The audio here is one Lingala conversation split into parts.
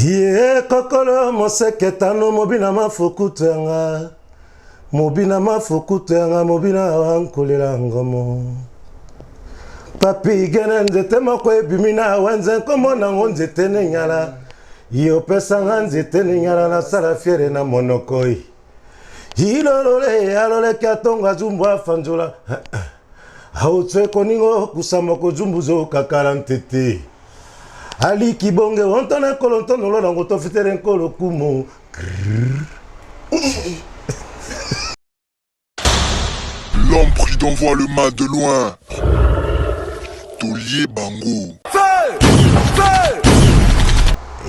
Ye kokolo moseke tano mobina mafukutu yanga mobina mafukutu yanga mobina wankolela ngomo papi gene nzete moko ebimi na wenze nkombo nango nzete nenyala yo pesanga nzete nenyala nasala fiere na monoko ilolole aloleke atonga zumbu afanzula aotswe koningo kusama kozumbuzo kakala ntete aliki bonge ontona nkolo ntonolo nango tofitere nkolo kumu. L'homme prudent voit le mal de loin. Tolie bango.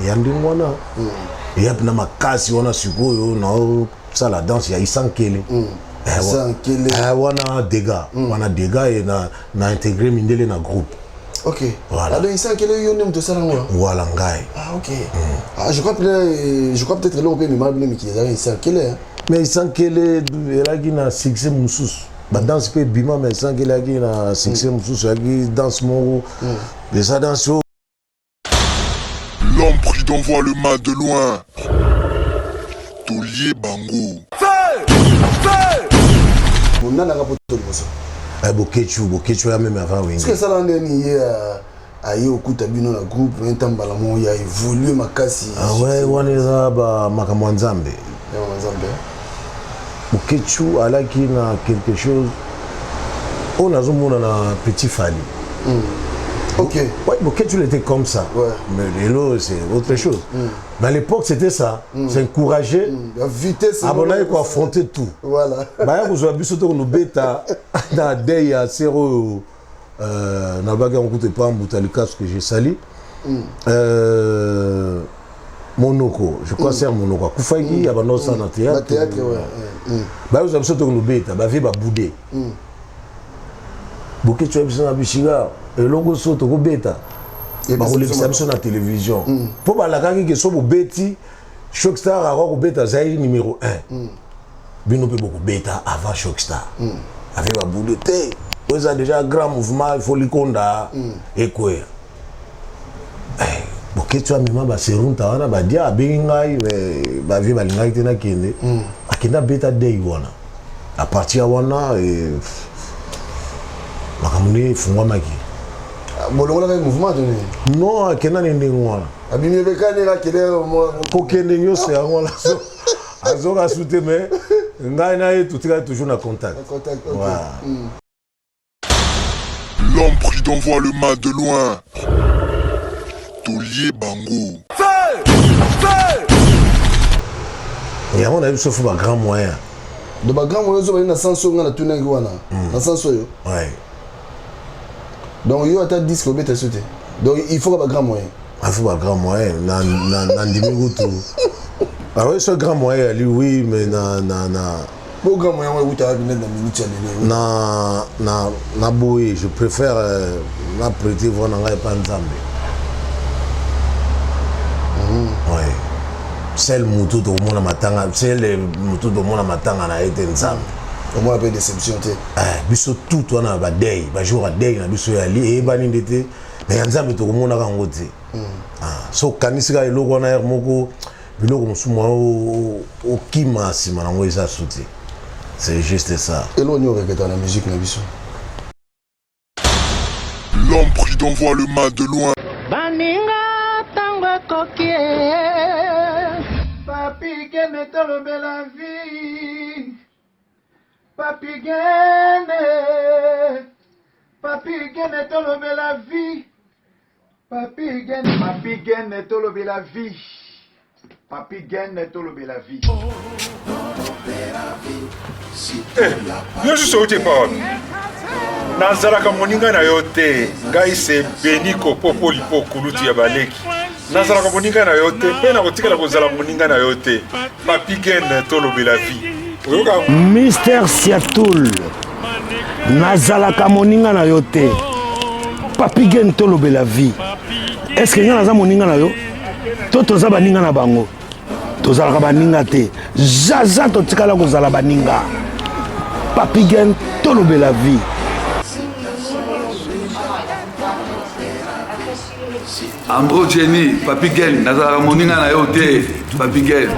Ya ndenge wana eya mpena makasi wana. Sikoyo naosala danse ya Isankele. Isankele. Wana dégâts, wana dégâts e na intégré mindele na groupe. Ok. Voilà. Alors Isankele, yo nde moto osala yango? Voilà, ngai. Ah ok. Ah, je crois peut-être je crois peut-être eloko mpe ememaka bino mikili ezalaka Isankele, hein. Mais Isankele elaki na succès mosusu. Badanse mpe ebima, mais Isankele elaki na succès mosusu, elaki danse moko eza danse oyo. L'homme prudent voit le mal de loin. Tolie bango. Monanaka po to liboso. Bokechu, Bokechu ya même avant Wenge. Soki esala ndeni ye aye okuta bino na groupe ntambala moko ya évolue makasi. Ah ouais, wana eza bamakambo ya Nzambe. Ya Nzambe. Bokechu alaki na quelque chose oyo nazomona na Petit Fali. Ouais, Bokechu, il était comme ça. Mais lelo, c'est autre chose. Mais à l'époque, c'était ça. C'est encouragé. La vitesse. Abonaki koaffronter tout. Baya kozwa biso to konobeta na dei ya sere oyo nalobaki yango kutu epa Mbuta Likasu que j'ai sali. Monoko, je crois, ser Monoko akufaki, ya banda osala na théâtre. Théâtre, ouais. Baya kozwa biso to konobeta, bavie babude. Bokecu ya biso na bishiga eloko so tokobeta, bakolekisa biso na télévision, mpo balakaki ke so bobeti Choc Star akoka kobeta, azali numéro 1, bino mpe bokobeta avant Choc Star avec babude te. Oyo eza déjà grand mouvement, il faut likonda ekweya. Bokecu amema baserunta wana, badia abengi ngai, bavie balingaki te nakende. Akende abeta dei wana. À partir ya wana, makambo nde efungwamaki. Bolongolaka mouvement to nini? Non, akenda ni ndenge wana. Abimi ebekani akende. Kokende nyonso yango wana azoka su te, mais ngai na ye totikali toujours na contact. Contact, ok. Voilà. L'homme prudent voit le mal de loin. Tolie bango. Yango na biso faut bagrand moyen. Donc bagrand moyen ozobali na sens oyo ngai natunaki wana, na sens oyo. Ouais. Donc yo ata disque obeta so te, donc il faut ka bagrand moyen. Il faut bagrand moyen na ndimi kutu. Ah oui, ce grand moyen ali, oui, mais na Po grand moyen oyo eutaka binene na minute ya lelo? Na boye, je préfère na prêter voix na ngai epa Nzambe. Ouais, seul mutu tokomona matanga, seul mutu tomona matanga na ye te, Nzambe. Omona mpe déception te. Eh, biso tout wana badei, bajour ya dei na biso yali eyebani nde te, mais ya Nzambe tokomonaka yango te. Ah, so okanisi kaka eloko wana ere moko, biloko mosusu mwa okima nsima nango eza su te. C'est juste ça. Eloko nini orepeta na musique na biso? L'homme prudent voit le mal de loin. Baninga, ntango ekoki. Papi Gene, tolobela vie. Papi Gene, Papi Gene, tolobela vie. Papi Gene, Papi Gene, tolobela vie. Papi Gene, tolobela vie. Yo susu outi epa wapi? Nazalaka moninga na yo te. Ngai se Beniko Popolipo, kulutu ya baleki. Nazalaka moninga na yo te mpe nakotikala kozala moninga na yo te. Papi Gen, tolobela vie, oyoka? Mister Siatul, nazalaka moninga na yo te. Papi Gen, tolobela vie. Est-ce ngai naza moninga na yo to toza baninga na bango? Tozalaka baninga te, zaza totikala kozala baninga. Papi Gen, tolobela vie. Ambro Jenny, Papi Gen, nazalaka moninga na yo te, Papi Gen.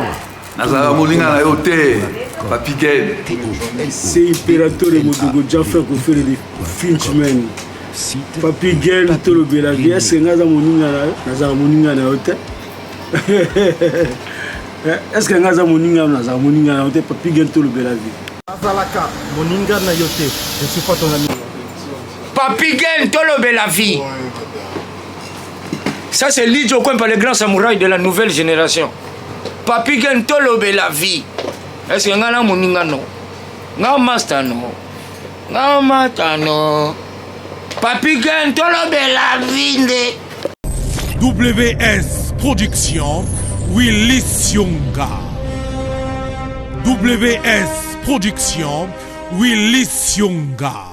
Nazalaka moninga na yo te, Papi Gen. C'est Imperatore Modogo, Jaffer Kofere de Finchman. Papi Gen, tolobela bien, est-ce que nga aza moninga na yo? Nazalaka moninga na yo te. Est-ce que nga aza moninga na yo? Nazalaka moninga na yo te, Papi Gen, tolobela vie. Nazalaka moninga na yo te, je suis pas ton ami. Papi Gen, tolobela vie. Ça c'est Lidjo Kwempa, le grand samouraï de la nouvelle génération. Papi Gen, tolobela vie. Est-ce que nga na moninga no? Nga master no? Nga mata no? Papi Gen, tolobela vie nde. WS Production, Willy Sionga. WS Production, Willy Sionga.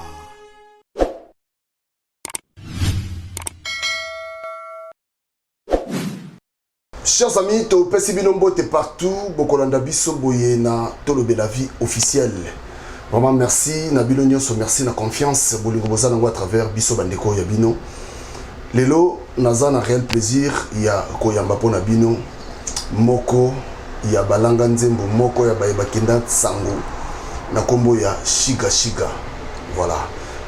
Chers amis, topesi bino mbote partout, bokolanda biso boye na Tolobela vie officielle. Vraiment merci na bino nyonso, merci na confiance bolingo boza nango à travers biso bandeko ya bino. Lelo naza na réel plaisir ya koyamba pona bino moko ya balanga nzembo moko ya baye bakenda sango na kombo ya Shiga Shiga. Voilà.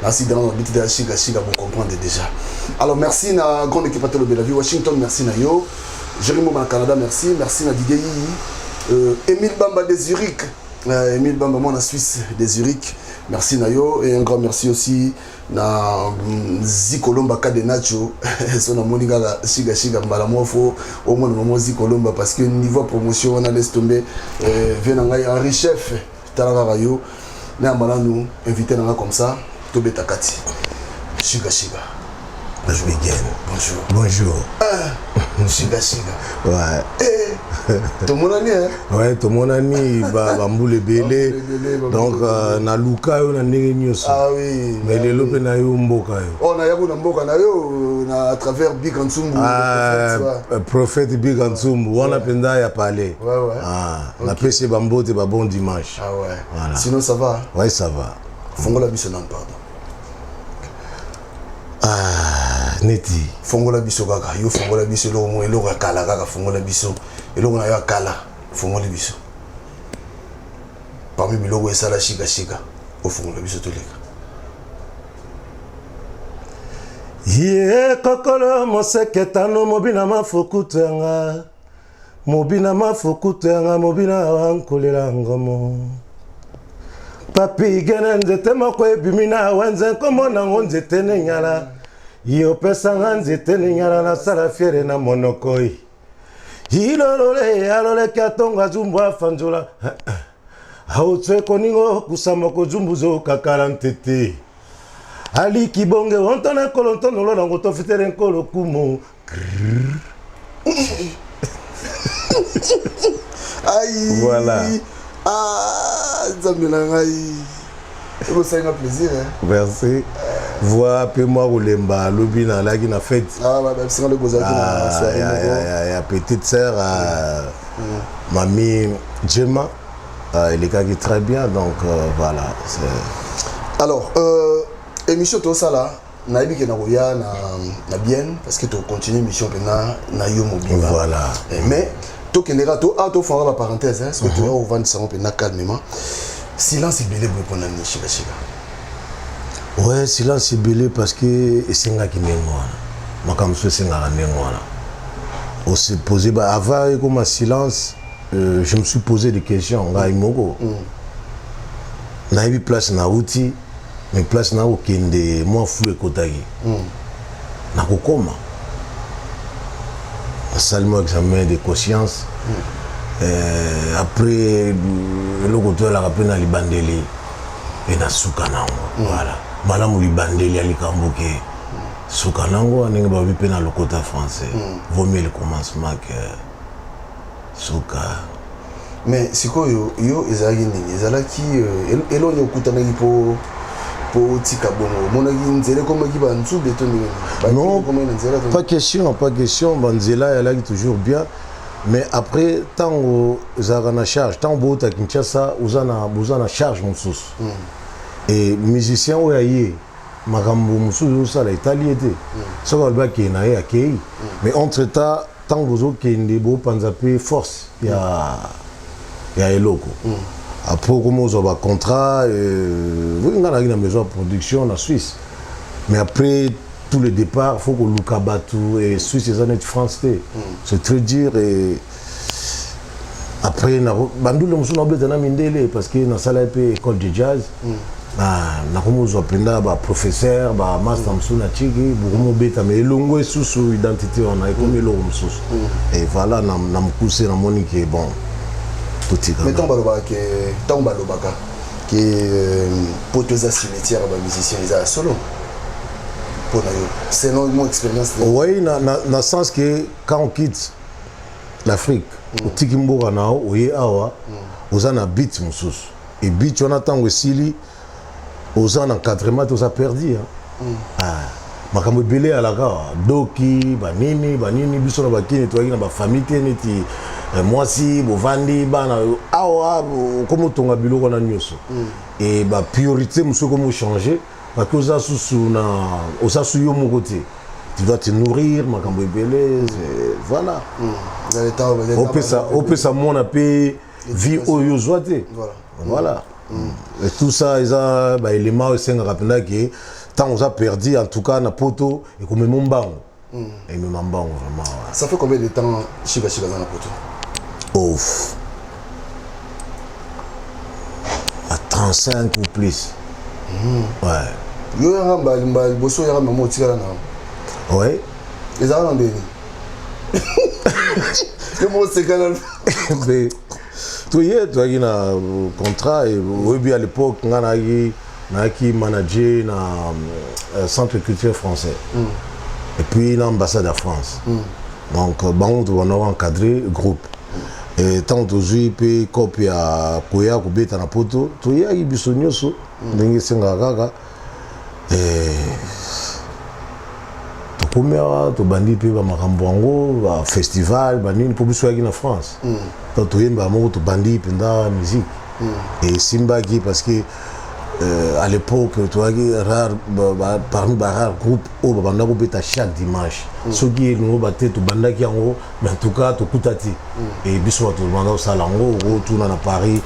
Merci dans la bite de Shiga Shiga vous comprendre déjà. Alors merci na grande équipe à Tolobela vie Washington, merci na yo. Jérémy Mboma na Canada, merci. Merci na Didier Yiyi. Émile Bamba de Zurich. Émile Bamba moi na Suisse de Zurich. Merci na yo et un grand merci aussi na Zikolomba Cadenacho. So na moni kaka Shiga Shiga mbala moko au moins maman Zikolomba parce que niveau promotion on a laisse tomber vient na ngai Henri Chef tala kaka yo na malanu invité na nga comme ça tobeta kati. Shiga Shiga. Bonjour Miguel. Bonjour. Bonjour. Ah, Shiga Shiga. Ouais. Eh, tomonani hein? Ouais, tomonani ba bambule belé. Donc na luka yo na ndenge nyonso. Ah oui. Mais lelo pe na yo mboka yo. Oh na yako na mboka na yo na à travers Big Ntsumbu. Ah, prophète Big Ntsumbu wana penda ya palais. Ouais ouais. Ah, okay. Na pesi ba mbote ba bon dimanche. Ah ouais. Voilà. Sinon ça va? Ouais, ça va. Fongola biso nan pardon. Ah, neti. Fongola biso kaka, yo fongola biso eloko mo eloko ya kala kaka fongola biso. Eloko na yo ya kala, fongola biso. Parmi biloko esala shika shika, ofongola biso toleka. Ye kokolo moseke tano mobina mafukutu yanga. Mobina mafukutu yanga mobina wankolela ngomo. Papi gene nzete moko ebimi na wenze nkombo nango nzete nenyala. Yo pesanga nzete nenyala nasala fiere na monokoi. Ilolole aloleke atonga zumbu afanzula. Aotswe koningo kusama kozumbuzo kakala ntete. Aliki bonge ontona nkolo ntono nango tofitere nkolo kumu. Aïe. Voilà. Ah, Nzambe na ngai. Ekosali nga plaisir hein. Merci. Voix pe moi kolemba lobi na alaki na fête. Ah ba bisinga le bozalaki na soirée moko. Ya petite sœur mamie Gemma, elekaki très bien donc voilà, c'est Alors émission to sala nayebi ke nakoya na bien parce que to continue émission pena na yo mobimba. Voilà. Mais tokendeka to a tofanga ba parenthèse hein, parce que toya kovandisa yango mpena calmement. Silence ebele boye mpona nini Shiga Shiga? Ouais, silence ebele parce que esengaki ndenge wana. Makambo mosusu esengaka ndenge wana. On s'est posé, bah, avant ekoma silence, je me suis posé des questions ngai moko. Nayebi place nauti, mais place na okende mwa fou ekotaki. Nakokoma. Nasali mwa examen de conscience. Après eloko toyalaka mpe na libandeli mpe na suka nango. Voilà. Malamu libandeli ya likambo ke suka nango ndenge balobi mpe na lokota français. Vaut mieux le commencement que suka. Mais sikoyo yo ezalaki nini? Ezalaki eloni okutanaki po po tika bongo omonaki nzela ekomaki ba nzube to ndenge nini? Non, Ekomaki na nzela to pas question, pas question. Ba nzela ezalaki toujours bien. Mais après tango ezalaka na charge, tango bouta Kinshasa oza na boza na charge mosusu. Et musicien oyo aye Makambo mosusu ozosala etali ye te. Soki alobi akende na ye, akei. Mais entre temps, ntango bozokende, bopanza mpe force ya eloko. Après okoma ozwa bacontrat. Oui, nga nazalaki na maison ya production na Suisse, mais après tout le départ, faut koluka bato, et Suisse eza neti France te, c'est très dur. Et après bandule mosusu naobeta na mindele, parce que nasalaki mpe école de jazz. Nakomi ozwa mpenza baprofesseur, bamaster mosusu na tiki, bokomi obeta, mais elongo esusu identité wana ekomi eloko mosusu. Et voilà, na mokuse namoni ke bon, totika. Mais ntango balobaka ke poto eza cimetière ya bamusicien, eza ya solo mpo na yo, selon mon expérience? Oui, na sens que quand on quitte l'Afrique, otiki mboka na yo, oye awa, oza na but mosusu, e but wana ntango esili, oza na encadrement te, oza perdu, hein? Ah, makambo ebele eyalaka awa, doki banini banini. Biso na bakini toyaki na bafamille te, neti mwasi bovandi bana. Awa okomi otonga biloko wana nyonso, e bapriorité mosusu ekomi ochange, parce que oza susu na oza su yo moko te, tu dois te nourrir, makambo ebele, voilà. Opesa mwana mpe vie oyo ozwa te, voilà. Et tout ça eza baélément oyo esengaka mpenza ke ntango oza perdu, en tout cas na poto, ekomema mbango, emema mbango vraiment, ouais. Ça fait combien de temps Shiba Shiba aza na poto? Ouf, à 35 ou plus, ouais. Yo yanga mbala liboso oyaka, mama otikala na Ouais. Ezalaka na ndeni yo moko osekana. Mais toye, toyaki na contrat et oyebi, à l'époque nga nayaki manager na centre culturel français et puis na ambassade ya France. Donc bango tobanda encadrer groupe, et ntango tozwi mpe cope ya koya kobeta na poto, toyaki biso nyonso ndenge esengaka kaka. Tokomi awa, tobandi mpe bamakambo yango, bafestival banini, mpo biso oyaki na France. Donc toyembaka moko, tobandi mpenza musique esimbaki, parce que à l'époque toyaki rare parmi barare groupe oyo babanda kobeta chaque dimanche. Soki elingo bate, tobandaki yango, mais en tout cas tokuta te. E biso bato tobanda kosala yango, okotuna na Paris,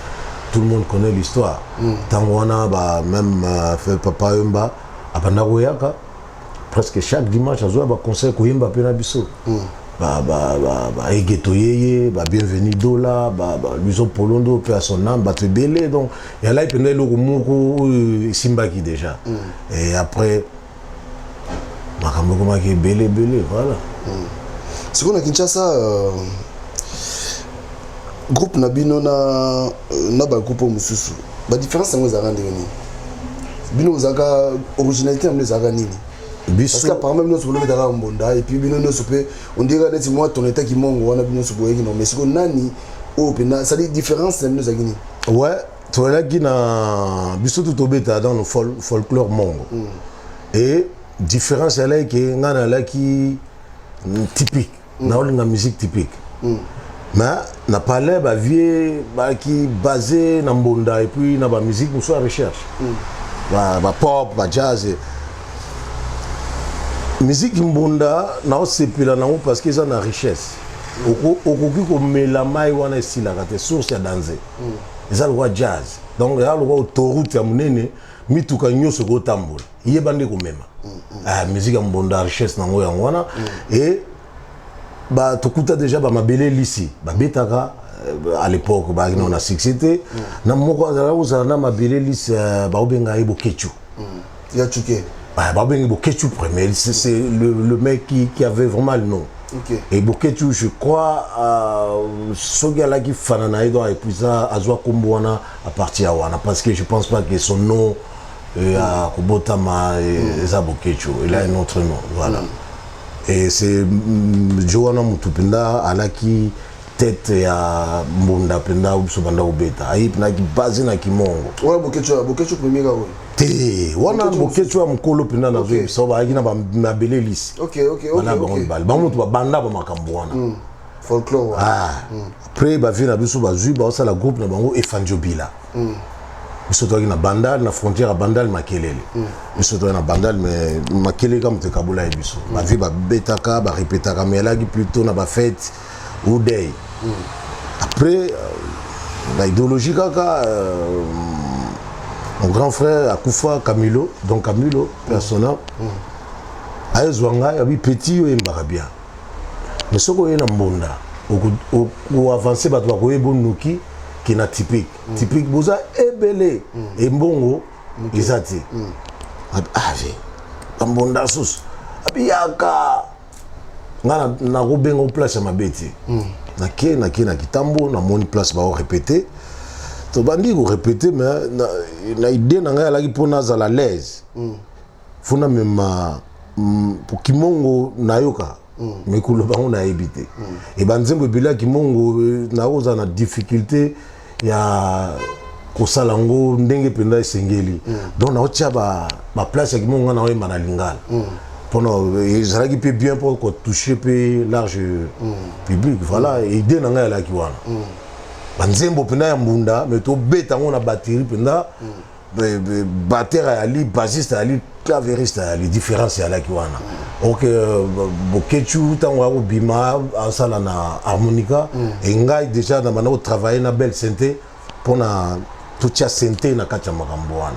tout le monde connaît l'histoire. Ntango wana ba même Papa Wemba abanda koyaka presque chaque dimanche, azoya baconcert koyemba mpe na biso, baegeto yeye, babienvenu dola, Luizo Polondo mpe à son âme, bato ebele. Donc eyalaki mpenza eloko moko oyo esimbaki déjà. Et après makambo ekomaki ebele ebele, voilà. Sikoyo na Kinshasa, groupe na bino na bagroupe oyo mosusu, badifférence yango ezalaka ndenge nini? Bino ozalaka, originalité na bino ezalaka nini? Parce que apparemment bino nyonso bolobetaka mbonda, et puis bino nyonso mpe ondira neti mwa tonetaki mongo wana, bino nyonso boyeki no. Mais sikoyo nani oyo mpenza, c'est-à-dire différence na bino ezalaki nini? Ouais, toyalaki na biso tu tobeta dans le folklore mongo. Et différence eyalaki ke ngai nayalaki typique, naolinga musique typique, mais na palais bavieux bayaki basé na mbonda et puis na bamusique mosusu ya recherche, bapop, bajazz. Musique mbonda naosepela nango parce que eza na richesse. Okoki komela mai wana, esilaka te, source ya danger. Eza lokwa jazz, donc eza lokwa autoroute ya monene, mituka nyonso ekotambola, yeba nde komema. Ah, musique ya mbonda, richesse nango yango wana. Et tokuta déjà bamabele lisi babetaka à l'époque, bayaki nao na succès te. Na moko azalaka kozala na mabele lisi, baobenga ye Bokechu. Ya Chuke. Baobengi Bokechu premier, c'est le mec qui avait vraiment le nom. Et Bokechu, je crois, soki alaki fana na ye, donc epuisa azwa kombo wana à partir ya wana, parce que je pense pas que son nom ya kobotama eza Bokechu, il a un autre nom, voilà. Et c'est jo wana motu mpenza alaki tête ya mbonda mpenza biso banda kobeta, ayi mpenza aki base na kimongo. Wana Bokechu, Bokechu premier ka oyo? Te, wana Bokechu ya mokolo mpenza nazoyebisa, oyo bayaki na mabele lisi. Bana bango mibale, bango moto babanda bamakambo wana. Folklore. Ah. Après bavieux na biso bazwi, baosala groupe na bango Efandiobila. Biso toyaki na Bandal, na frontière ya Bandal Makelele. Biso toyaki na Bandal, mais Makelele kaka moto ekabola ye biso. Bavie babetaka, barepetaka, mais elaki plutôt na bafete ou day. Après, na idéologie kaka, mon grand frère akufa, Camilo, donc Camilo personnel, ayezwa ngai, abi: "Petit, oyembaka bien, mais soki oye na mbonda, oavance, bato bakoyeba onuki ke na typique. Typique boza ebele, embongo eza te." Abi: "Ah, ve bambonda susu." Abi: "Yaka, nga nakobenga o place ya mabe te." Nake na Kitambo, namoni place baorépété, tobandi korépété, mais na idée na ngai alaki mpo nazala l'aise, fo namema po kimongo nayoka, mais koloba ngo nayebi te. E banzembo ebele ya kimongo, nakozala na difficulté ya kosala yango ndenge mpenza esengeli. Donc naotia baplace ya kimongo, nga naoyemba na lingala, mpona ezalaki mpe bien mpo kotouche mpe large public. Voilà idée na ngai alaki wana. Banzembo mpenza ya mbunda, mais tobeta yango na batterie mpenza, batteur ayali, bassiste ayali, claveriste ayali, différence eyalaki wana. Ok, Bokechu ntango akobima, asala na harmonica, e ngai déjà na banda kotravaille na belle synthé mpona totia synthé na kati ya makambo wana.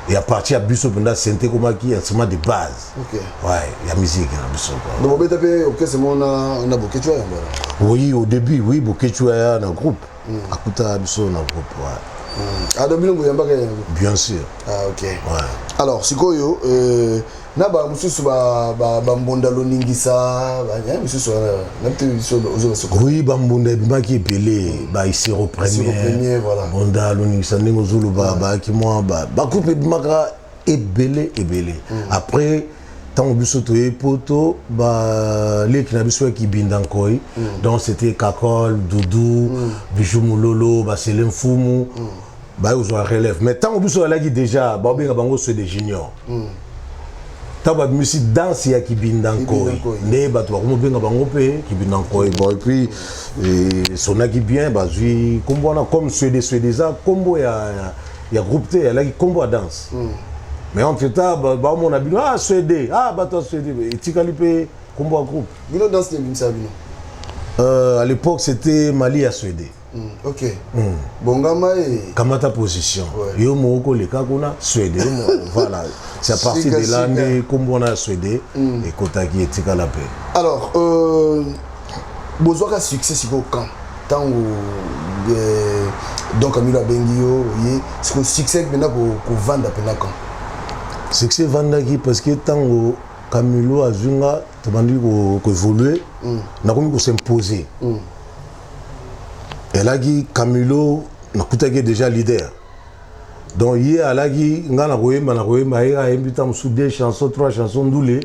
Et à partir ya biso mpenza, synthé ekomaki instrument de base ouais, ya musique na biso quoi. Donc bobeta mpe orchestre moko na Bokechu ya mbala? Oui, au début, oui, Bokechu aya na groupe, akuta biso na groupe, ouais. Ah, donc bino boyambaka ye? Bien sûr. Ah, ok. Ouais. Alors sikoyo, na bamosusu bambonda loningisa, mosusu wana nayebi te, biso ozoba soko. Oui, bambunda ebimaki ebele, baisero. Isero Premier, voilà. Mbonda loningisa, ndenge ozoloba, bayaki mwa bagroupe ebimaka ebele ebele. Après, ntango biso toye poto, baleki na biso ya Kibinda Nkoi, donc c'était Kakol, Dudu, Bijou Mulolo, Basele Mfumu, baye kozwa relève. Mais ntango biso alaki déjà, baobenga bango ceux de junior. Ntango babimisi danse ya Kibinda Nkoi, nde bato bakomobenga bango mpe Kibinda Nkoi. Bon, et puis esonaki bien, bazwi nkombo wana comme Swede. Swede eza nkombo ya groupe te, elaki nkombo ya danse. Mais entre temps baomona bino: "Ah, Swede, ah, bato ya Swede." Etikali mpe nkombo ya groupe. Bino danse ebimisa bino? À l'époque, c'était Mali ya Swede. Ok, bongama e. Kamata position, yo moko koleka kuna Swede, yo voilà, c'est à partir de là nde nkombo wana ya Swede ekotaki, etikala mpe. Alors, bozwaka succès sikoyo quand? Ntango donc Amilo abengi yo, oye sikoyo, succès mpena kovanda mpena quand? Succès evandaki parce que ntango Camilo azwi nga, tobandi koévolue, nakomi kos'impose. Elaki Camilo, nakutaki déjà leader, donc ye alaki nga na koyemba, na koyemba, ye ayembi ta mosusu deux chansons, trois chansons, ndule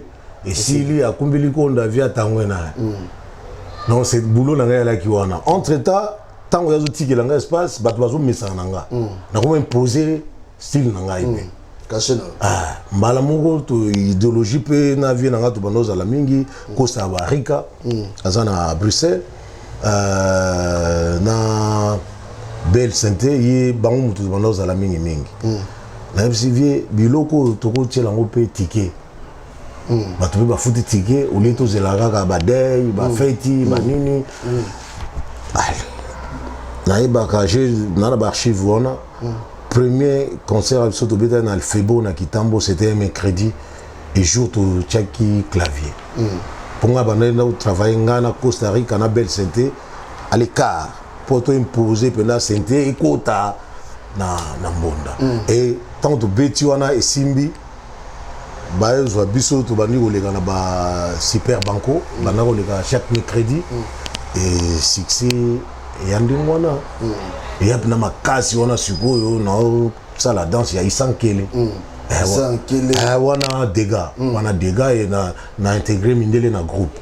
esili, akumbeli konda vi atangwe na ye. Donc c'est boulot na ngai alaki wana. Entre temps, ntango ye azotikela ngai espace, bato bazomesana na nga, nakomi impose style na ngai mpe. Cachet na. Ah, mbala moko to idéologie mpe na vie na ngai, tobanda ozala mingi Costa Barika, aza na Bruxelles, na Belle Sante, ye bango moto tobanda ozala mingimingi. Nayebisi vie, biloko oyo tokotiela yango mpe ticket, bato mpe bafuti ticket, olie tozela kaka badei, bafeti, banini. Allez. Nayebaka je na baarchive wana, premier concert ya biso tobetaki na Alfebo na Kitambo, c'était un mercredi, et jour totiaki clavier mpo ngai bandaki na kotravaille, ngai na Costa Rica na Belle Synthé à l'écart, mpo toimpose mpenza synthé ekota na mbonda. Et ntango tobeti wana, esimbi, bayozwa biso, tobandi koleka na ba Super Banco, banda koleka chaque mercredi, et succès eya ndenge wana, eya mpena makasi wana. Sikoyo naosala danse ya Isankele. Isankele. Wana dégâts, wana dégâts, e na intégré mindele na groupe.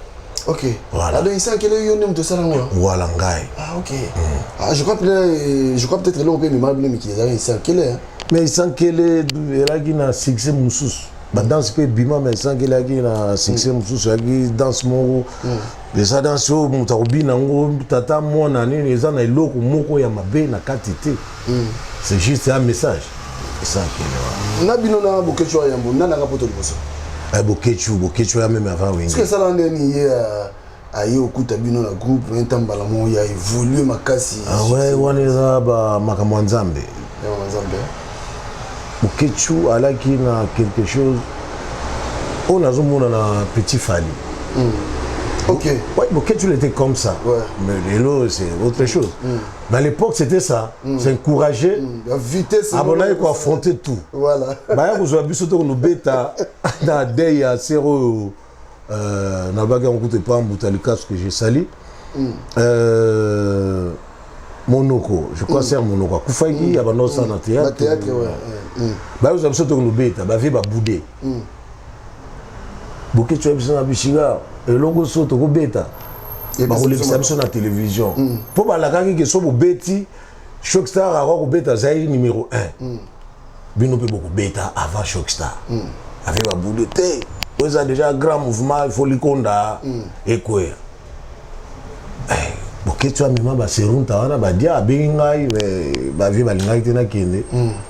Ok. Voilà. Alors Isankele, yo nde moto osala yango? Voilà, ngai. Ah, ok. Ah, je crois peut-être, je crois peut-être eloko mpe ememaka bino mikili ezalaki Isankele, hein. Mais Isankele elaki na succès mosusu. Badanse mpe ebima, mais Esankele ayaki na succès mosusu, ayaki danse moko, eza danse oyo moto akobina yango, tata, mwana, nini, eza na eloko moko ya mabe na kati te. C'est juste un message, Esankele wana. Na bino na Boketshu ya yambo, nani aka poto liboso? Boketshu, Boketshu ya même avant Wenge. Soki esala ndeni ye aye okuta bino na groupe ntambala moko ya évolue makasi. Ah ouais, wana eza makambo ya Nzambe. Ya Nzambe. Boketshu alaki na quelque chose oyo nazomona na Petit Fali. Ok. Ouais, Boketshu, il était comme ça. Mais lelo, c'est autre chose. Mais à l'époque, c'était ça. C'est encouragé. La vitesse. Abonaki koaffronter tout. Baya kozwa biso to konobeta na dei ya sere oyo, nalobaki yango kutu epa Mbuta Likasu que je sali, Monoko, je crois, ser Monoko akufaki, ya banda osala na théâtre. Théâtre, ouais. Baya kozwa biso to konobeta, bavie babude. Boketshu ya biso na bishiga, eloko so tokobeta, bakolekisa biso na télévision, mpo balakaki ke so bobeti, Choc Star akoka kobeta azali numéro 1, bino mpe bokobeta avant Choc Star avec babude te. Oyo eza déjà grand mouvement, il faut likonda ekweya. Boketshu amema baserunta wana, badia abengi ngai, bavie balingaki te nakende.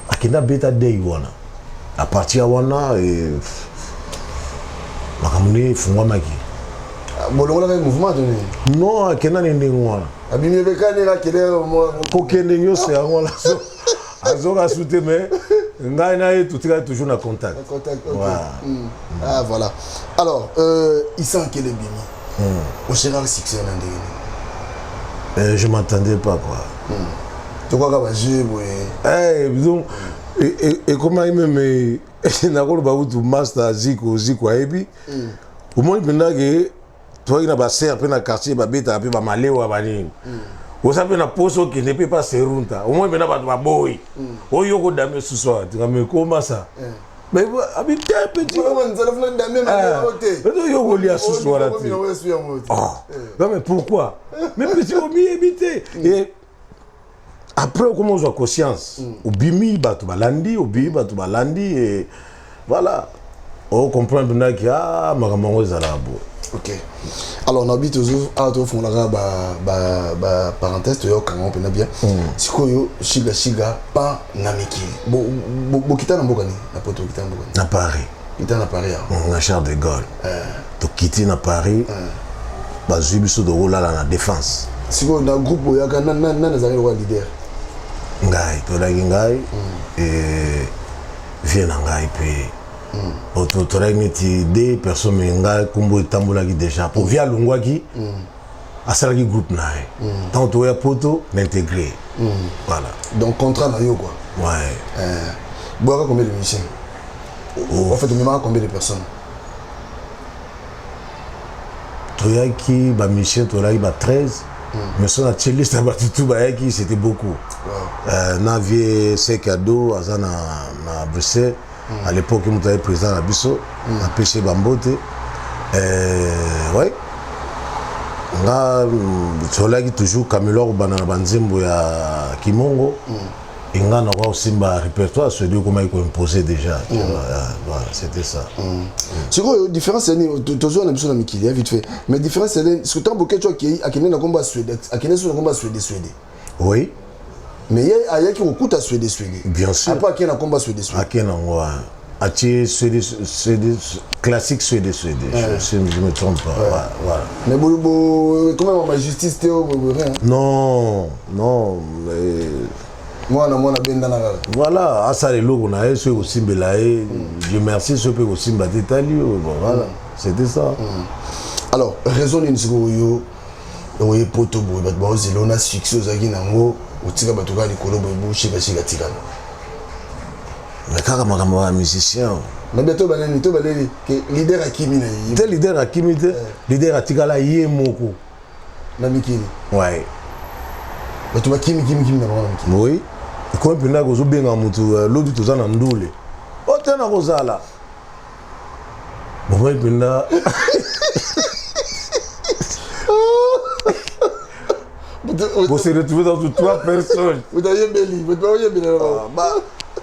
Akende abeta dei wana. À partir ya wana, makambo nde efungwamaki. Bolongolaka mouvement to nini? Non, akenda ni ndenge wana. Abimi ebekani, akende. Kokende nyonso yango wana, azoka su te, mais ngai na ye totikali toujours na contact. Contact, ok. Ouais. Ah voilà, alors Isankele bimi, osheraka succès na ndenge nini? Je m'attendais pas, quoi. Tokwaka bajeu boye. Hey, donc ekomaki même nakoloba kutu master Ziko, Ziko ayebi. Omoni mpenza ke toyaki na basere mpe na quartier, babetaka mpe bamalewa banini, oza mpe na poso okende mpe pa serunta, omoni mpenza bato baboyi oyo okodame susu awa tingami ekomasa. Mais abi te, petit, yo kolia susu wana te. Non, mais pourquoi? Mais petit, omiyebi te. Et après okoma ozwa conscience, obimi, bato balandi, obimi, bato balandi, et voilà, ocomprendre mpendaki ah, makambo yango ezalaka boye. Ok, alors nabi tozo awa, tofungolaka baparenthèse, toyokanga mpena bien. Sikoyo Shiga Shiga pa na mikili, bokita na mboka nini na poto? Bokita na mboka nini? Na Paris. Kita na Paris awa? Na Charles de Gaulle. Tokiti na Paris, bazwi biso, tokolala na Défense. Sikoyo na groupe oyaka, nani azalaki lokola leader? Ngai, tolaki ngai vie na ngai mpe tolaki neti deux personnes, mais ngai nkombo etambolaki déjà po vie alongwaki, asalaki groupe na ye. Ntango toya poto, na intégré, voilà. Donc contrat na yo, quoi. Ouais. Boyaka combien de musiciens? Oh. En fait, omemaka combien de personnes? Toyaki bamusicien, toyaki ba 13, mais so natie liste ya bato tu bayaki, c'était beaucoup. Na vie Sekado aza na Bruxelles à l'époque, moto aye président na biso, apesi ye bambote. Ouais, nga tolaki toujours Camilo akobanda na banzembo ya Kimongo, enga nakoka kosimba répertoire Swede okomaki koimpose déjà. Voilà, c'était ça. Sikoyo différence ya nini tozwa na biso na mikili ya vite fait, mais différence ya nini? Soki ntango Boketshu akei, akende na kombo ya Swede, akende so na kombo ya Swede Swede. Oui. Mais ye ayaki kokuta Swede Swede. Bien sûr. Après akei na kombo ya Swede Swede. Akei nango, atie Swede Swede, classique Swede Swede, je ne me trompe pas. Ouais. Voilà. Mais bo bo comment ma justice te rien? Non, non, mais mwana mwana bendana kaka. Voilà, asala eloko na ye, soki kosimbela ye, Dieu merci, soki mpe kosimba te, etali yo. Bon, voilà, c'était ça. Alors raison nini sikoyo yo oye poto boye, bato baozela na succès ozalaki nango, otika bato kaka likolo boye, boshikashika tikana? Mais kaka makambo ya musicien. Na bien, to baleli, to baleli ke leader akimi na ye. Te, leader akimi te, leader atikala ye moko. Na mikili? Ouais. Bato bakimi kimi kimi na bango na mikili. Oui, ekomi mpenza kozobenga motu lobi toza na ndule o te na kozala bomoi mpenza. On s'est retrouvé dans trois personnes. Utayembeli, bato baoyembela.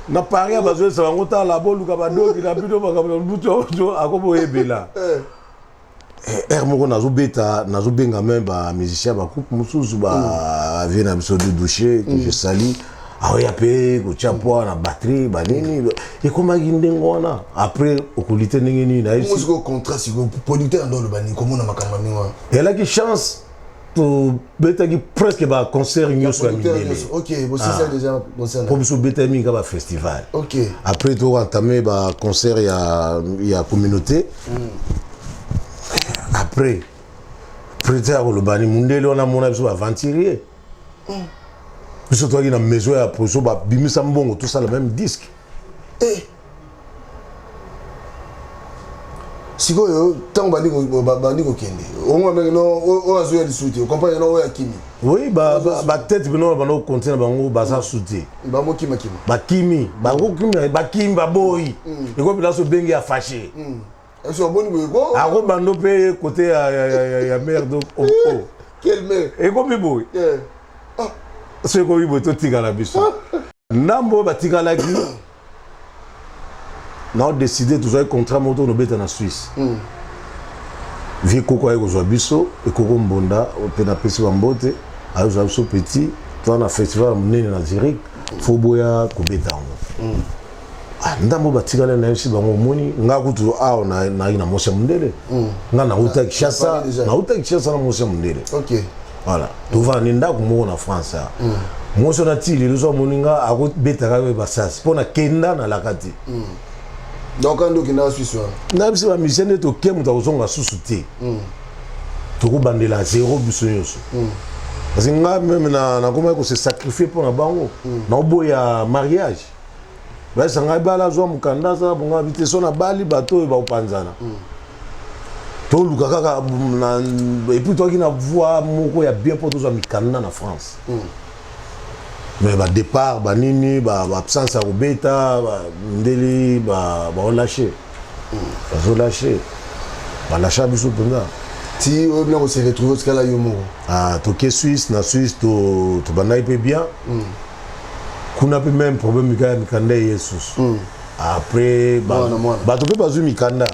Na Paris bazoyesa bango tala boluka badoki na bino makambo na butu akoboyebela. Heure moko nazobeta, nazobenga meme bamusicien bagroupe mosusu, bavie na biso Dudouche que je sali, aoya mpe kotia poids na batterie banini. Ekomaki ndenge wana. Après okoli te ndenge nini nayebisi. Sikoyo contrat, sikoyo producteur ndo oloba nini komona makambo ya ndenge wana? Eyalaki chance, tobetaki presque baconcert nyonso ya Producteur mindele. nyonso. Ok, bosisa déjà concert. Mpo biso obetaki mingi ka bafestival. Après toentame baconcert ya communauté. Après président ya koloba ni mundele wana amona biso baaventurier. Biso toyaki na maison ya production, babimisa mbongo tosala même disque. Eh. Sikoyo ntango bandi kokende ongo ndenge no oyo azoya lisusu te, ocomprendre no oyo akimi. Oui, batete bino banda kokonte na bango baza su te. Bamokimakima. Bakimi, bakokimi, bakimi, baboyi. Ekomi place obengi ya fâché. So aboni boye ko. Akobando mpe côté ya mare donc oh, oh. Quelle mère? Ekomi boye. So ekomi boye, totikala biso ndambo oyo batikalaki nao décide. Tozwaki contrat moko tokobeta na Suisse. Vie koko aye kozwa biso, ekoko mbonda mpe napesi bambote, aye kozwa biso petit toza na festival ya monene na Zurich, fo boya kobeta yango. Ah, ndambo batikali, nayebisi bango: omoni nga kutu awa nayaki na mwasi ya mondele. Nga nauta Kinshasa. Paris déjà. Nauta Kinshasa na mwasi ya mondele. Voilà, tovanda ni ndako moko na France awa. Mwasi wana ti lelo so amoni nga akobetaka mpe basasi mpo na kenda nalaka te. Donc ande okendaka Suisse wana? Nayebisi bamusicien nde toke, moto akozonga susu te, tokobandela zéro biso nyonso, parce que nga même nakomaki kose sacrifier mpo na bango. Naoboya mariage, bayesa ngai bala, azwa mokanda, asala bongo abi te. So nabali, bato oyo bakopanzana. Toluka kaka et puis toaki na voie moko ya bien mpo tozwa mikanda na France, mais badépart banini, baabsence ya kobeta ndeli baolâche, bazolâche, balâcha biso mpenza. Ti oyo bina kose retrouve otikala yo moko? Ah, toke Suisse. Na Suisse tobandaki mpe bien. Kuna mpe même problème mika ya mikanda eye susu. Après Mwana, mwana. bato mpe bazwi mikanda,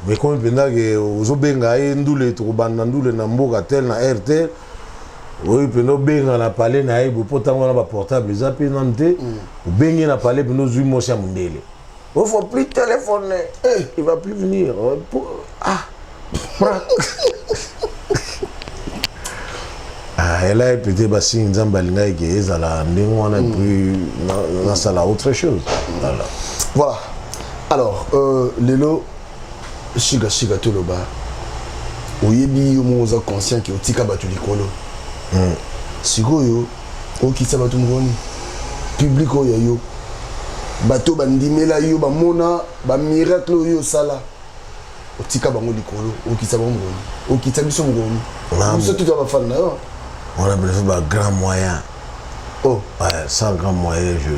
mais komi mpenza ke ozobenga ye ndule, tokobanda ndule na mboka tel na air tel oyo mpenza, obenga na palais na ye boye, mpo ntango wana baportable eza mpe nanu te. Obengi na palais mpenza, ozwi mwasi ya mondele: il faut plus téléphoner, il va plus venir. Ah, ah, elai peut-être basingi Nzambe alingaki ke ezala ndenge wana, et puis nasala autre chose, voilà. Voilà. Alors lelo Shiga Shiga, toloba oyebi yo moko oza conscient ke otika bato likolo. Sikoyo okitisa bato mokoni public oyo ya yo, bato bandimela yo, bamona bamiracle oyo osala, otika bango likolo, okitisa bango mokoni, okitisa biso mokoni, biso tuta bafani na yo? On a besoin de grand moyen. Oh. Ouais, sans grand moyen, je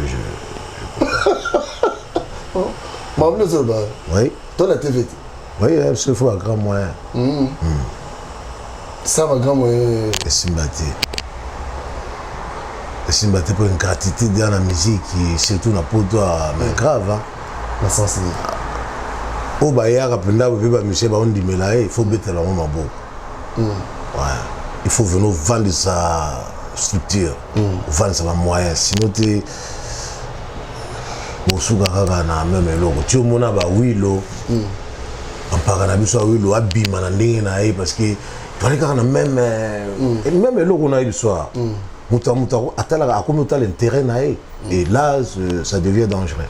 Makambo ozoloba. Oui. To na TV te? Oui, parce qu'il faut un grand moyen. Ça va, grand moyen. Esimba te, esimba te, mpo ingratitude ya na musique, surtout na poto, mais grave, hein. Na sens nini? Oyo bayaka mpenza mpe bamusicien baondimela ye, il faut betela bango maboko. Ouais. Il faut venir ovandisa structure, ovandisa bamoyen, sinon te bosuka kaka na même eloko. Ti omona bawilo bampaka na biso ya wilo abima na ndenge na ye, parce que toali kaka na même même eloko na ye. Biso awa moto ya moto atalaka, akomi otala intérêt na ye, et là ça devient dangereux.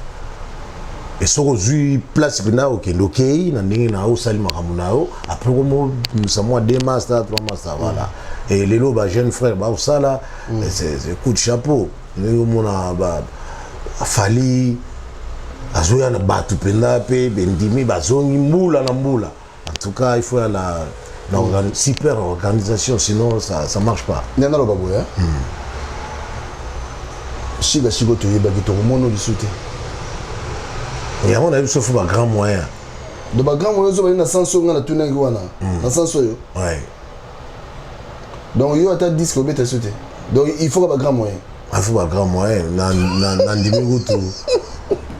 Et soki ozwi place mpenza, okende, okei na ndenge na yo, osali makambo na yo, après komobimisa mwa deux master, trois master, voilà. Et lelo bajeune frère baosala, c'est coup de chapeau ndenge omona Fally azoya na bato mpenza mpe bendimi bazongi mbula na mbula. En tout cas, il faut ya la super organisation, sinon ça marche pas. Nde naloba boye, Shiga Shiga, toyebaki tokomona lisu te. Yango nayebi so faut bagrand moyen. Donc bagrand moyen ozobali na sens oyo nga natunaki wana, na sens oyo? Ouais. Donc yo ata disque obeta so te, donc il faut ka bagrand moyen. Afo ba grand moyen na na na ndimi kutu.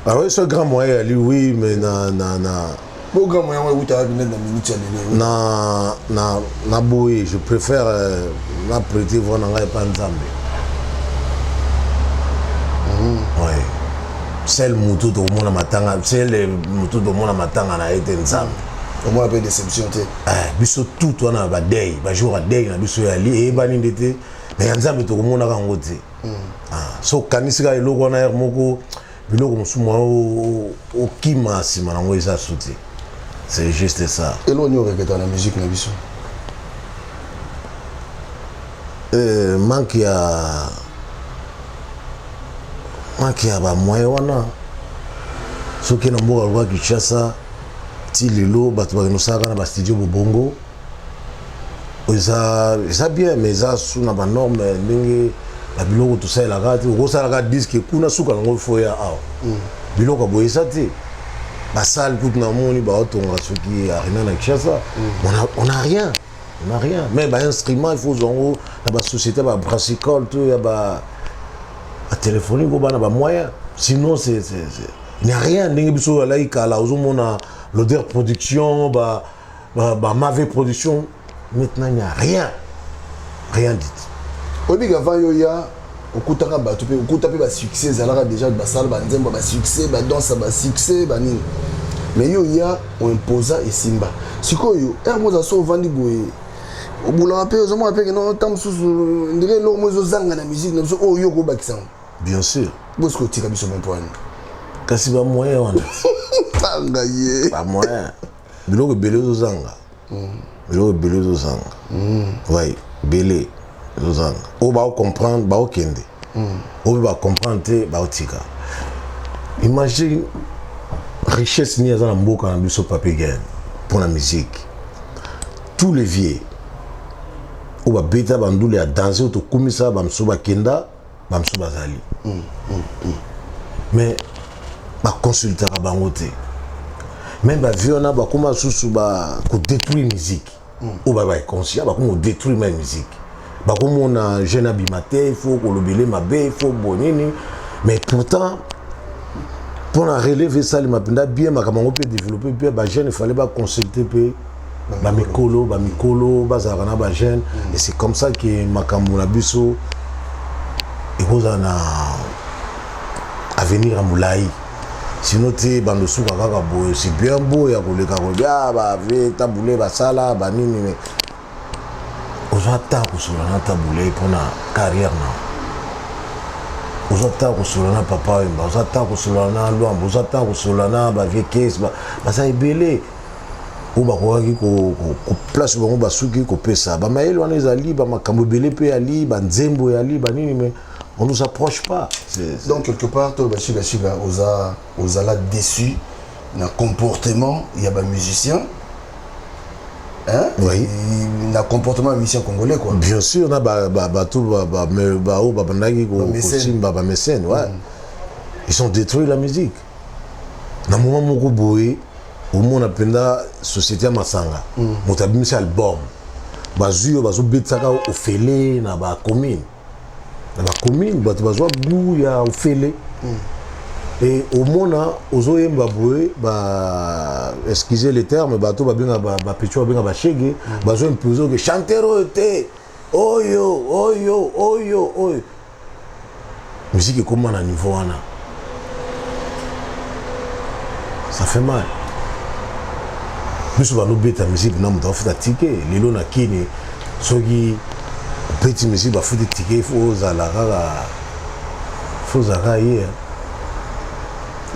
Ah oui, ce grand moyen ali oui mais na na na Bo grand moyen ouais uta wapi na minute ya lelo. Na na na boye, je préfère euh, na prêter voix na ngai pa Nzambe. Mmh. Ouais. Seul mutu tokomona matanga, seul mutu tokomona matanga na ye te Nzambe. Omona pe déception te. Eh, biso tout wana ba deuil, ba jour ya deuil na biso ya li eyebani nde te. Mais ya Nzambe tokomonaka yango te. Mm. Ah, so okanisi kaka eloko wana heure moko biloko mosusu mwa okima nsima nango eza su te. C'est juste ça. Eloko nini orepeta na musique na biso? Euh, manque ya manque ya bamoyen wana soki na mboka lokola kinshasa ti lelo bato bakende kosalaka na bastudio bobongo eza eza bien mais eza su na banorme ndenge babiloko tosalelaka te okosalaka diske kuna suka nango fo ya awa mm. biloko ya boye eza te basale kutu namoni baotonga soki arena na kinshasa mm. on a, on a rien on a rien mais bainstrument il faut ozwa yango na basociété ba brassicole to ya ba batelefonique oyo bana bamoyen sinon c'est il n'y a rien ndenge biso alaki kala ozomona l'odeur production ba ba, ba mave production maintenant il n'y a rien rien dit oyebi avant yo ya okutaka bato mpe okuta mpe basuccès ezalaka déjà basala banzembo basuccès badanse basuccès banini mais yo ya oimposa esimba sikoyo ere moza so ovandi boye obulaka mpe ozomona mpe keno ntango mosusu ndenge eloko mo ezozanga na musique na biso oyo yo okobakisa yango bien sûr bosi kotika biso mpo wana kasi bamoyen wana tanga ye bamoyen biloko ebele ezozanga mm. biloko ebele ezozanga mm. oui ebele ezozanga oyo baocomprendre baokende mm. oyo bacomprendre te baotika imagine richesse nini aza na mboka na biso papi gen mpo na musique tous les vieux oyo babeta bandule ya danse oyo tokumisa bamosusu bakenda bamosusu bazali mm, mm, mm. mais baconsultaka bango te meme bavie wana bakoma susu kodétruire musique oyo ba baconscient bakoma kodétruire meme musique bakomona jeune abima te il faut kolobele mabe il faut boye nini mais pourtant mpo na relève esalema mpenza bien makambo yango mpe développe mpe bajeune fallait baconsulte mpe bamikolo bamikolo bazalaka na bajeune mm. et c'est comme ça que makambo na biso ekozala na avenir ya molai sino te bando suka kaka boye c'est bien beau ya koleka kolobia ah, bave tabule basala banini mais ozwa ta kosolola na tabule mpona carrière na ozwa ta kosolola na papa wemba ozwa ta kosolola na lwambo ozwa ta kosolola na bavie kese baza ebele oyo bakokaki place bango basuki kopesa bamayele wana ezali bamakambo ebele mpe yali banzembo yali banini mais on nous approche pas donc quelque part to bashikashika oza ozala déçu na comportement ya bamusicien Hein? Oui. Na comportement ya musicien congolais quoi. Bien sûr na ba ba bato ba ba ba oyo babandaki kosimba ba mécène ouais. Mm. Ils ont détruit la musique. Na moment moko boye omona mpenza société ya masanga mm. moto abimisi album bazwi oyo bazobetisaka ofele na bacommune na bacommune bato bazwa gout ya ofele mm. e omona ozoyemba boye ba excusez le terme bato babenga bapecho babenga bashege mm. bazo impose oke chanteur oyo te oyo oyo oyo oyo musique ekoma na niveau wana ça fait mal biso banobeta musique na moto afuta tike lelo na kini soki obeti musique bafuti tike fo ozala kaka fo ozala kaka ye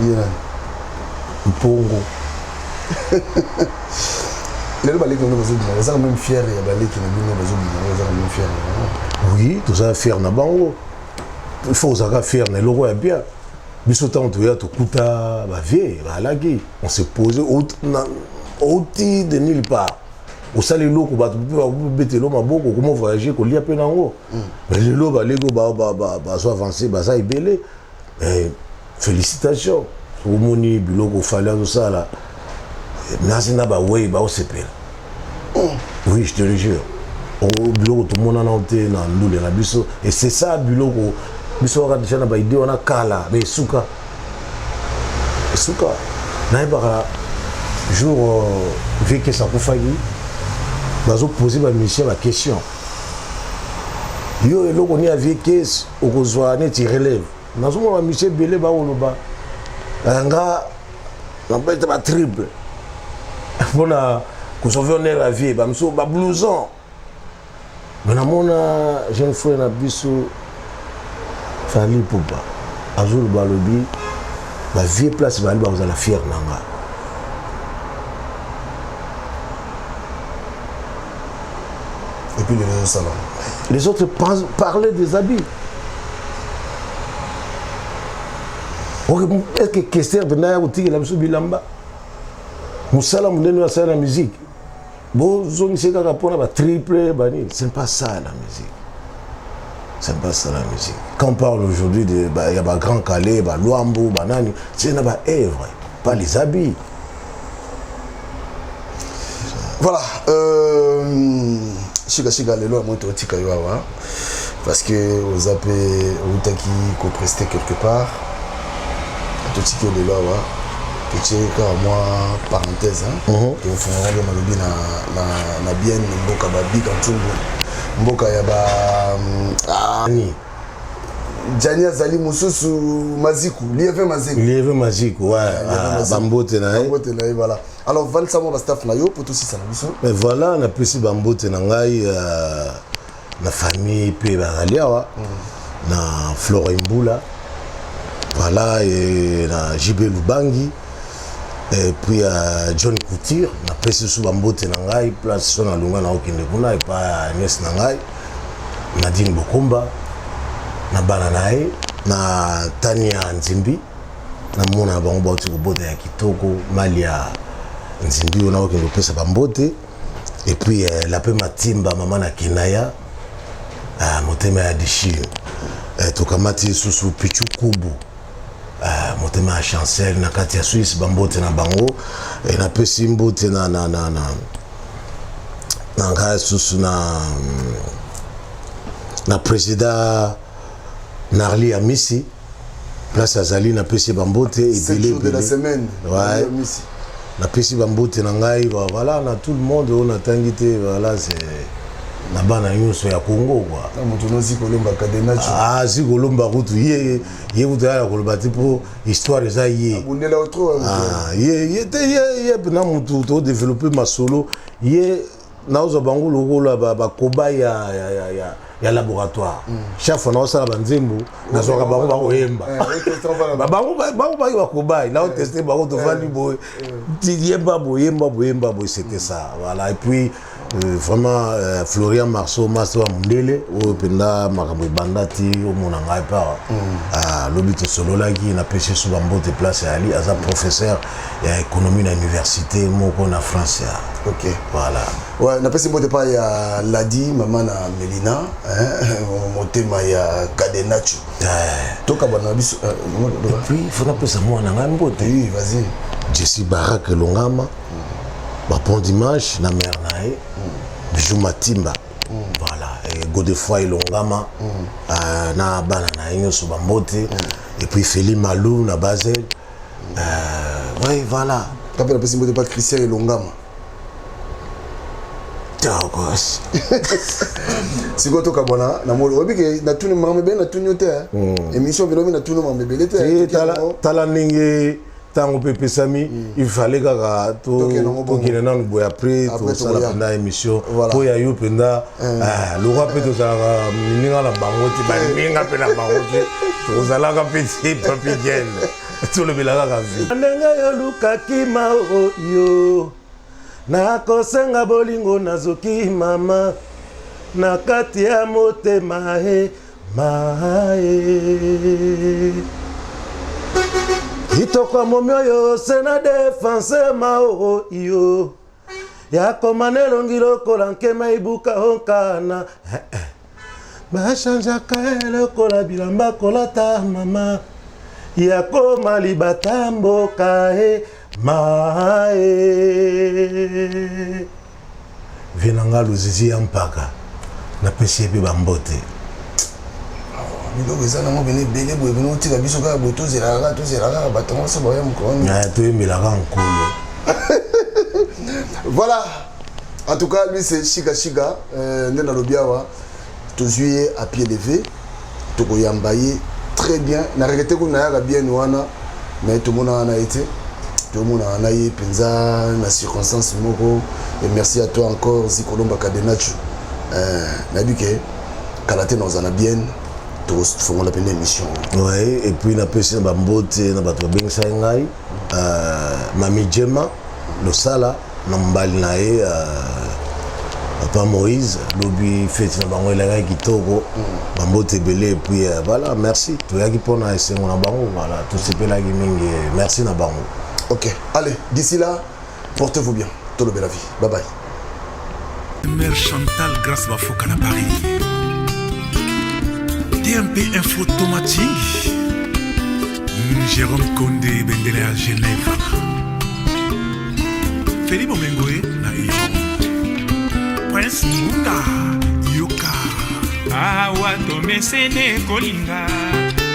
ye nani mpongo lelo baleki na bino bazobima baza quand même fier ya baleki na bino bazobima baza quand même fier na bango oui toza fier na bango il faut ozalaka fier na eloko ya bien biso ntango toya tokuta bavie bazalaki on se pose outi de nulle part osali eloko bato mpe babetelo maboko okoma voyage kolia mpe nango mm. mais lelo baleki bazo avance baza ebele eh, félicitations omoni biloko fali azosala nasi na bawei baosepela mm. oui je te le jure biloko tomonana te na ndule na biso et c'est ça biloko Biso kaka déjà na ba idée wana kala, mais esuka. Esuka. Nayebaka jour euh, vieux Kesa akufaki, bazo poser ba musiciens ba question. Yo eloko ni ya vieux Kesa okozwa neti relève. Nazomona ba musiciens ebele bakoloba eh, nga nabeta ba triple mpona kosauve honneur ya vie bamosusu ba blouson mais namona jeune frère na biso Fally Ipupa azoloba alobi ba vieux place bali bakozala fier na nga et puis les autres les autres parlaient des habits est-ce que Kester mpenza ya kotikela biso bilamba mosala monene oyo asala na musique bozongisi kaka mpona ba triple banini ce n'est pas ça la musique ce n'est pas ça la musique quand on parle aujourd'hui de ba, ya ba grand calais ba luambo banani c'est na ba œuvre pas les habits voilà euh, shika shika lelo ya moi totika yo awa parce que oza mpe outaki kopreste quelque part totiki yo lelo awa totie kaka mwa parenthèse tofungola mpe malobi na, na, na bien mboka babika ntungu mboka ya ba ah, Gianni azali mosusu Maziku, Lieve Maziku. Lieve Maziku, ouais. Ah, bambote na ye. Bambote na ye, voilà. Alors, vandisa mwa ba staff na yo po tosisa na biso. Mais voilà, napesi bambote na ngai euh, na famille mpe bazali awa mm. na Flore Mbula. Voilà, et na JB Lubangi. Et puis euh, John Couture, napesi lisusu bambote na ngai place so nalunga na okende kuna epai ya nièce na ngai. Nadine Bokomba na bana na ye na Tania Nzimbi na mona na bango bauti kobota ya kitoko Malia Nzimbi oyo nakokende kopesa bambote et puis euh, Lape Matimba mama na Kenaya euh, motema ya Dishile euh, tokamati lisusu Pichu Kubu euh, motema ya Chancel na kati ya Suisse bambote na bango et napesi mbote na, na, na, na na ngai susu na na président Narli Amisi place azali napesi bambote ebele ebele ouais. napesi bambote na ngai voilà na tout le monde oyo natangi te voilà c'est na bana nyonso ya Congo quoi moto no zikolomba cadenacho ah zikolomba kutu ye ye kutu ya koloba te mpo histoire eza ye abundela yo trop ah, ye ye te ye ye na mutu to développer masolo ye naozwa bango lokola bakoba ya, ya, ya, ya, ya laboratoire mm. chaque fois naosala banzembo nazwaka bango bakoyemba eh, bango baki bakobai naoteste eh. bango tovandi eh. boye yemba boye yemba boye yemba boye c'était ça voilà et puis Euh, vraiment euh, Florian Marceau master wa mundele oyo mpenza makambo ebanda ti omona ngai mpe awa mm. ah, lobi tosololaki napesi so bambote place ya ali aza professeur ya économie na université moko na France ya ok voilà ouais, napesi mbote epai ya Ladi mama na Melina hein, motema ya Cadenacho eh. tokabana na biso euh, et puis faut napesa mwana ngai mbote oui, vas-y Jesse Barak Elongama mm. ba bon dimanche na mère na ye mm. Bijou Matimba mm. voilà et Godefroy Elongama mm. euh, na bana na ye nyonso bambote mm. et puis Feli Malou na Basel mm. euh, ouais voilà kape napesi mbote pa Christian Elongama Tokos. sikoyo tokabwana na molo oyebi ke natuni makambo ebele natuni yo te émission bilobi natuni makambo ebele te tala ndenge ntango mpe epesami mm. il fallait kaka tokende nanu boye après tosala mpenza émission mpo ya yo mpenza eh. ah, lokwa mpe tozalaka mininga na bango te baninga mpe na bango te tozalaka mpe te papi gene tolobela kaka vi ndenge yolukaki maoyo nakosenga bolingo nazoki mama na kati ya motema e Mae. Kitoko momi oyo se na defense mao iyo yakoma na elongi lokola nkema ibuka onkana eh, eh. bachanjaka lokola bilamba kolata mama yakoma libata mboka e mae vie na nga luzizi ya mpaka napesi ye mpe bambote. Biloko eza nango pene ebele boye, bino otika biso kaka boye, tozelaka kaka, tozelaka kaka bato yango so baya mokolo nini. Toyembelaka nkolo. Voilà, en tout cas lui c'est Shika Shika. Nde nalobi awa tozwi ye à pied levé, tokoyamba ye très bien. Na regete kuna nayaka bien wana, mais tomonaka na ye te, tomonaka na ye mpenza na circonstance moko. Et merci à toi encore, Zikolomba Cadenacho. Nayebi ke kala te naoza na bien, tokofongola pene émission. Oui, et puis napesi na bambote na bato babengisaki ngai, mami Jema losala na mobali na ye, papa Moïse. Lobi feti na bango elakaki kitoko, bambote ebele. Et puis voilà, merci, toyaki mpona esengo na bango. Voilà, tosepelaki mingi, merci na bango. Ok, allez, d'ici là, portez-vous bien. Tolobela vie, bye bye. Mère Chantal Grâce Bafoka na Paris. TMP Info Tomating. Jérôme Condé Bendele à Genève. Félix Bomengoe na Iran. Prince Munga Yoka. Awa tomesene kolinga,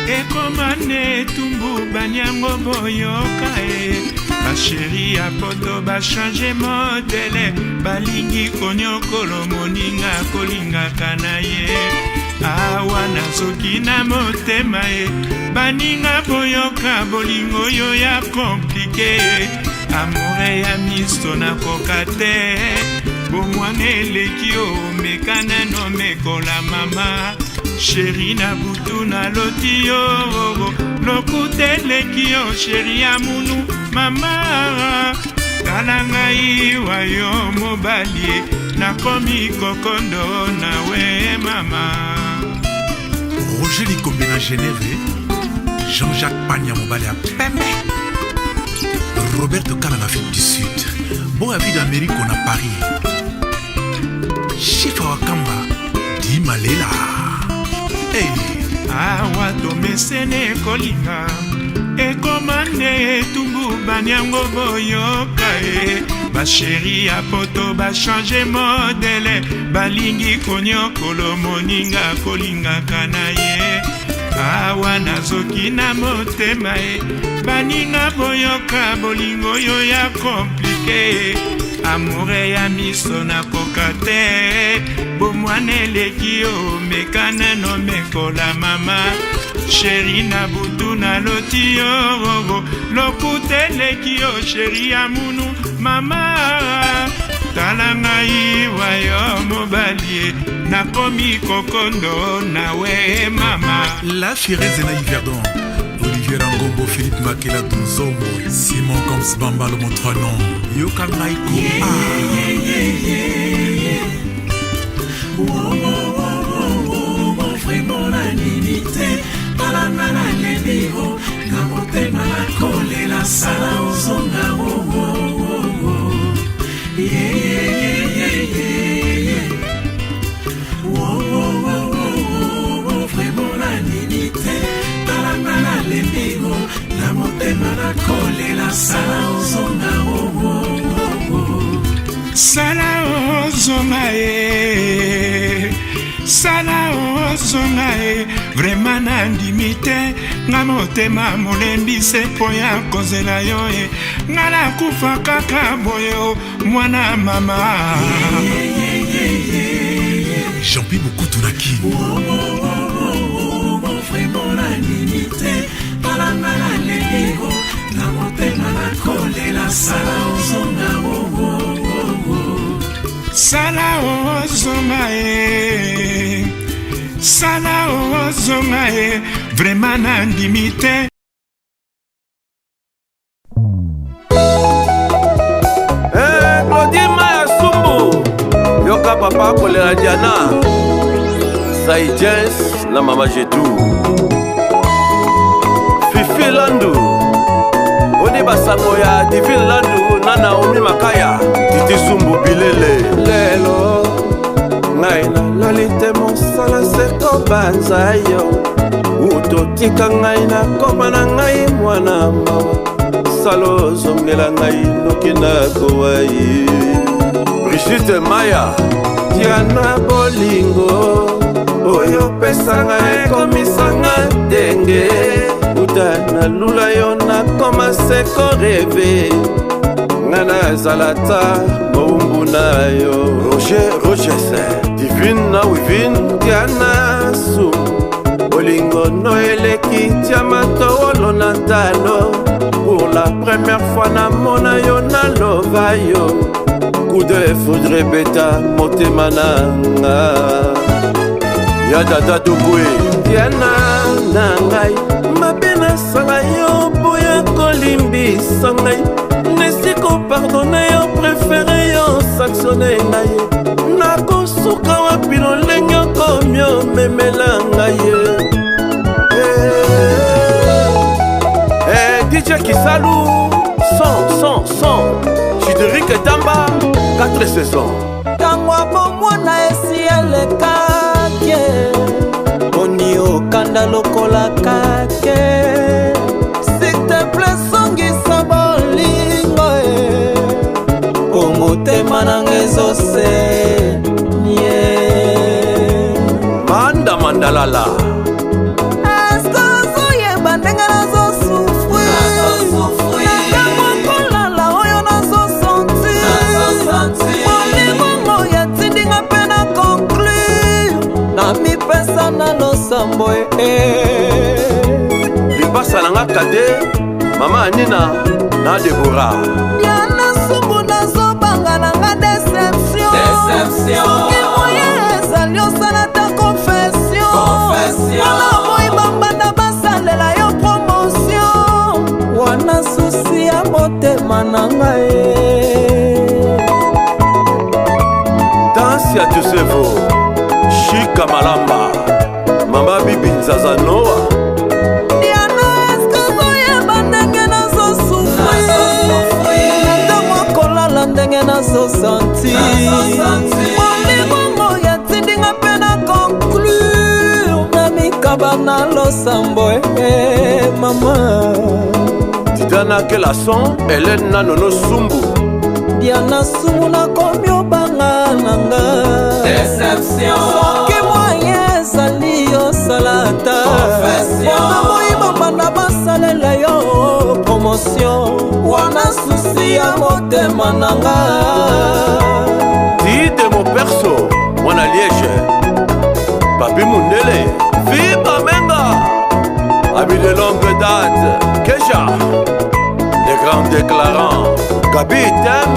ekoma nde etumbu. Baniango boyoka e, bachéri ya poto bachange modèle, balingi konyokolo moninga kolingaka na ye. Awa nazoki na motema e, baninga boyoka, bolingo oyo ya compliqué, amour ya miso nakoka te. Bomwana eleki, omeka nano mekola mama chéri. Na butu naloti yo, lokuta eleki yo, chéri ya munu mama. Tala ngai wa yo mobali, nakomi kokondo nawe mama. Roger Likombe na Genève. Jean-Jacques Pagna mobali ya pembe. Roberto Kala na Afrique du Sud. Boya vie d'Amérique na Paris. Chifa Wakamba Di Malela. Hey. Awa tomesene kolinga, ekoma nde etumbu. Baniango boyoka e, bachéri ya poto bachange modèle, balingi konyokolo moninga kolingaka na ye. Awa nazoki na motema e, baninga boyoka, bolingo oyo ya compliqué, amour ya miso nakoka te. Bomwana eleki, omeka nano mekola mama chéri. Na butu naloti yo, lokuta eleki yo, chéri ya munu mama. Tala ngai wa yo mobali, nakomi kokondo nawe mama. La Fireze na Yverdon. Olivier Rangombo, Philippe Makela Dunzombo, Simon Koms Bambalo, mon trois noms. Yoka Ngaiko. Ah. Vraiment nanini te, talanga nalembi o na motema nakolela, sala ozonga o. Vraiment nanini te, talanga nalembi o na motema nakolela, sala ozonga o. Sala ozonga e, sala ozonga e. Vraiment nandimi te, nga motema molembi se mpo ya kozela yo e. Nga nakufa kaka boye o, mwana mama. Jean-Pi Bokutu na Kin. Vraiment nanini te, talanga nalembi o na motema nakolela, sala ozonga o. Sala ozonga e, sala ozonga e. Vraiment nandimi te. Eh, Claudine Maya Sumbu, yoka papa kolela Diana Saijens na mama Jetu Fifi Landu, oni basango ya Divine Landu na Naomi Makaya Titi Sumbu Bilele. Lelo ngai nalali te, mosala se kobanza yo. Utotika ngai, nakoma na ngai mwana mawa, salo ozongela ngai noki nakowa ye. Brigitte Maya Diana, bolingo Oyo opesanga ekomisanga ndenge. Uta nalula yo nakoma se koreve. Nga nazala ta mowumbu na yo. Roger Roges, Divine na Wivine, Diana Su. Bolingo no eleki diamant wolo na talo. Pour la première fois namona yo nalova yo. Coup de foudre ebeta motema na nga. Ya dada Dogwe. Diana na ngai, mabe nasala yo boya kolimbisa ngai. Nesi kopardone yo, prefere yo sanctionne ngai. Nakosuka wapi lolenge okomi omemela ngai ye. Eh, DJ Kisalu, son, son, son. Chideric Tamba, 4 saisons. Ntango ya bomwana esi elekaki, boni okanda lokola kake. S'il te plaît, songisa bolingo e, po motema nanga ezosenye. Manda Mandalala. Eske ozoyeba ndenge nazosufri na ntango kolala oyo nazosentir? Bolingo oyo etindinga mpe na conclure na mipesa na losambo e. Lipasa na nga kade, mama Anina na Deborah. Diana Sumbu, nazobanga nanga deception. Soki moye ezali, osala ta confession. Wana moi bambanda basalela yo promotion, wana susi ya motema na ngai. Danse ya Tusevo, Shika Malamba, Mama Bibi Nzaza Noa. Diana, eske ozoyeba ndenge nazosufri na ntango kolala, ndenge nazosentir bolingo oyo etindinga mpe na conclure na mikaba na losambo e mama. Tidana Kelason, Hélène Nanono Sumbu. Diana Sumu, nakomi obanga nanga. Soki moye ezali, osala ata mpona moi bambanda basalela yo promotion, wana susi ya motema nanga. Tide Moperso, Mwana Liège, Papi Mundele, Fiba Menga, ami de longue date, Keja, les grands déclarants, Gabi Tem,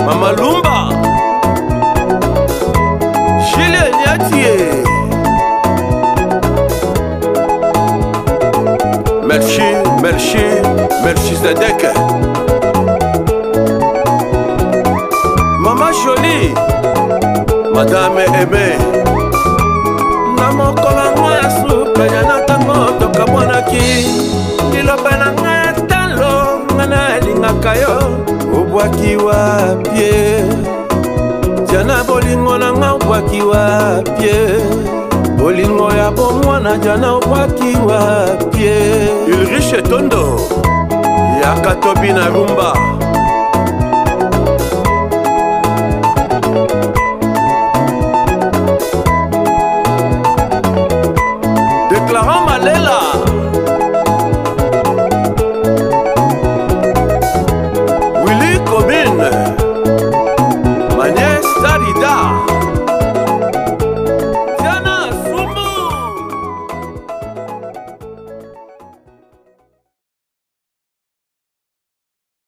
Mama Lumba, Julien Niatier, Melchi, Melchi, Melchizedek, Mama Jolie, Madame Aimée. Na mokolo yango ya suka ya na ntango tokabwanaki, liloba na ngai ya talo, nga nalingaka yo, obwaki wapie. Diana, bolingo na nga obwaki wapie. Bolingo ya bomwana, Diana, obwaki wapie. Ulrich Etondo, yaka tobi na rumba.